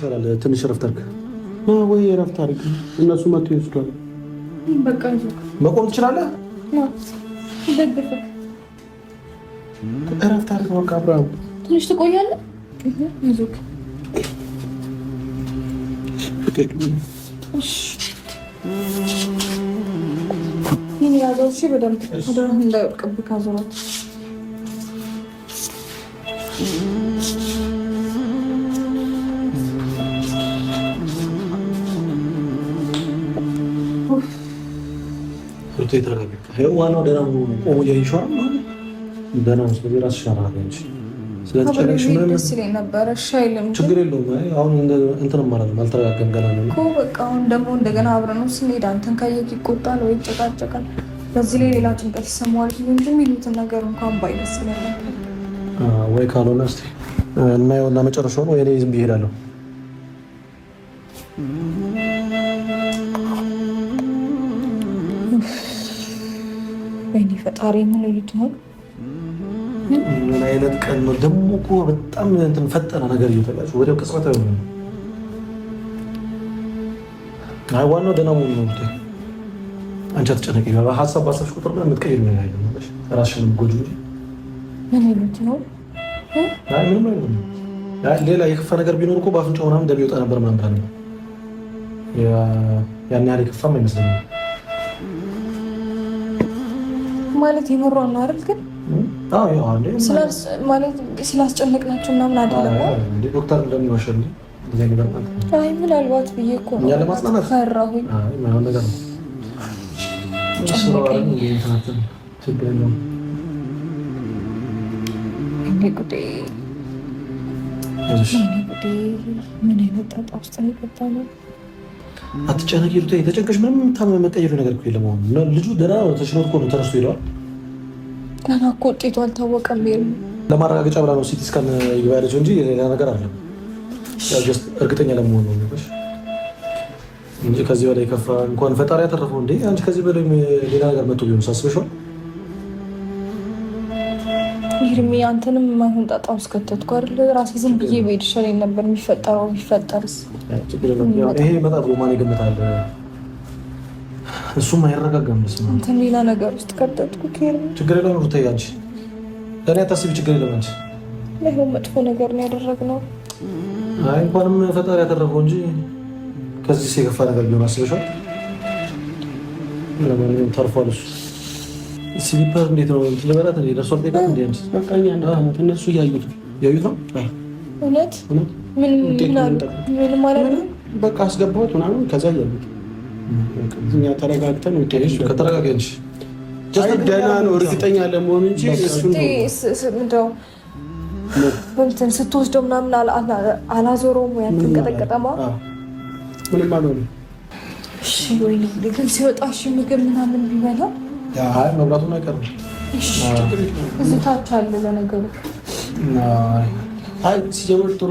ይሻላል። ትንሽ እረፍት አድርግ ወይ እረፍት አድርግ። እነሱ መጥቶ ይወስዷል። በቃ ይዞክ መቆም ትችላለህ። ደግፈህ እረፍት አድርግ። በቃ አብርሃም ትንሽ ትቆያለህ። ይዞክ ይህን ያዘው። እሺ በደንብ እንዳይወድቅብህ ካዞራት። ተረጋጊ። ዋናው ደህና መሆኑ ቆሞ እያየሽው አይደል? ደህና ነው። ስለዚህ ራስሽን አረጋጊ አንቺ። ስለተጨነቅሽ ምንም ደስ ይለኝ ነበረ። እሺ አይልም፣ ችግር የለውም። አይ አሁን እንትን ማለት ነው፣ አልተረጋገም ገና ነው እኮ። በቃ አሁን ደግሞ እንደገና አብረን ነው ስንሄድ አንተን ካየህ ይቆጣል ወይ ይጨቃጨቃል። በዚህ ላይ ሌላ ጭንቀት ይሰማዋል እንጂ የሚሉትን ነገር እንኳን ባይደስ ይለኝ ነበር። ወይ ካልሆነ እስኪ እናየውና መጨረሻውን ወይ እኔ ዝም ብዬ እሄዳለሁ። ወይኔ ፈጣሪ ምን ይሉት ነው? ምን አይነት ቀን ነው ደግሞ እኮ በጣም እንትን ፈጠነ ነገር እየተጋጩ ወዲያው ቅጽበታዊ ነው። አይ ዋናው ደህና መሆኑ ነው። አንቺ አትጨነቂ። ሀሳብ ባሰብሽ ቁጥር ምንም የምትቀይሪው ነገር የለም። ራስሽን የምትጎጂው እንጂ ምን ይሉት ነው? አይ ምንም አይሆንም። አይ ሌላ የከፋ ነገር ቢኖር እኮ በአፍንጫው ምናምን እንደሚወጣ ነበር ምናምን ብለን ነው። ያን ያህል የከፋም አይመስለኝም። ማለት የምሯን ነው አይደል? ግን ማለት ስላስጨነቅናቸው ምናምን አይደለም። ዶክተር እንደሚዋሸል አይ ምናልባት ብዬ እኮ ነው ለማጽናናት ፈራሁኝ። የማይሆን ነገር ነው። ችግር የለውም። ወይኔ ጉዴ፣ ወይኔ ጉዴ! ምን አይነት ጣጣ ውስጥ ነው የገባነው? አትጨነቂ ሩታ። የተጨንቀሽ ምንም የምታመ ነገር እኮ የለም። አሁን ልጁ ደህና ነው፣ ተሽሎት እኮ ነው ተነስቶ ሄደዋል። ገና እኮ ውጤቱ አልታወቀም። ለማረጋገጫ ብላ ነው CT scan ይግባ ያለችው እንጂ ሌላ ነገር አለ። ያው just እርግጠኛ ለመሆን ነው እንጂ ከዚህ በላይ ከፋ እንኳን ፈጣሪ ያተረፈው እንዴ። አንቺ ከዚህ በላይ ሌላ ነገር መጥቶ ቢሆን ሳስበሽዋል? ይርሚ አንተንም የማይሆን ጣጣ ውስጥ ከተትኩ አይደል? ራሴ ዝም ብዬ ብሄድ ይሻለኝ ነበር። የሚፈጠረው ቢፈጠርስ? ይሄ ይመጣል ብሎ ማን ይገምታል? እሱም አይረጋጋም። አንተን ሌላ ነገር ውስጥ ከተትኩ። ችግር የለውም ሩታ፣ አንቺ ለእኔ አታስቢ፣ ችግር የለውም አንቺ። ላይሆን መጥፎ ነገር ነው ያደረግነው። አይ እንኳንም ፈጣሪ ያተረፈው እንጂ ከዚህ የከፋ ነገር ቢሆን አስበሽዋል? ለማንኛውም ተርፏል እሱ። slipper እንዴት ነው እንትን ልበላት እንዴ? ደርሷል። ጠይቃት እንዴ አንቺ። በቃ እኛ እነሱ እያዩት ነው እያዩት ነው። እውነት ምን ምን ማለት ነው? በቃ አስገባሁት ምናምን ከዛ እያዩት እኛ ተረጋግተን ውጤት ከተረጋጋች ደህና ነው እርግጠኛ ለመሆን እንጂ እሱን እንደው እንትን ስትወስደው ምናምን አላዞረውም ወይ አትንቀጠቀጠማ? ምንም አልሆነም። እሺ ወይኔ ግን ሲወጣ እሺ ምግብ ምናምን ቢበላ አይ መብላቱን አይቀርም። እዚህ ታች አለ ለነገሩ። አይ ሲጀምር ጥሩ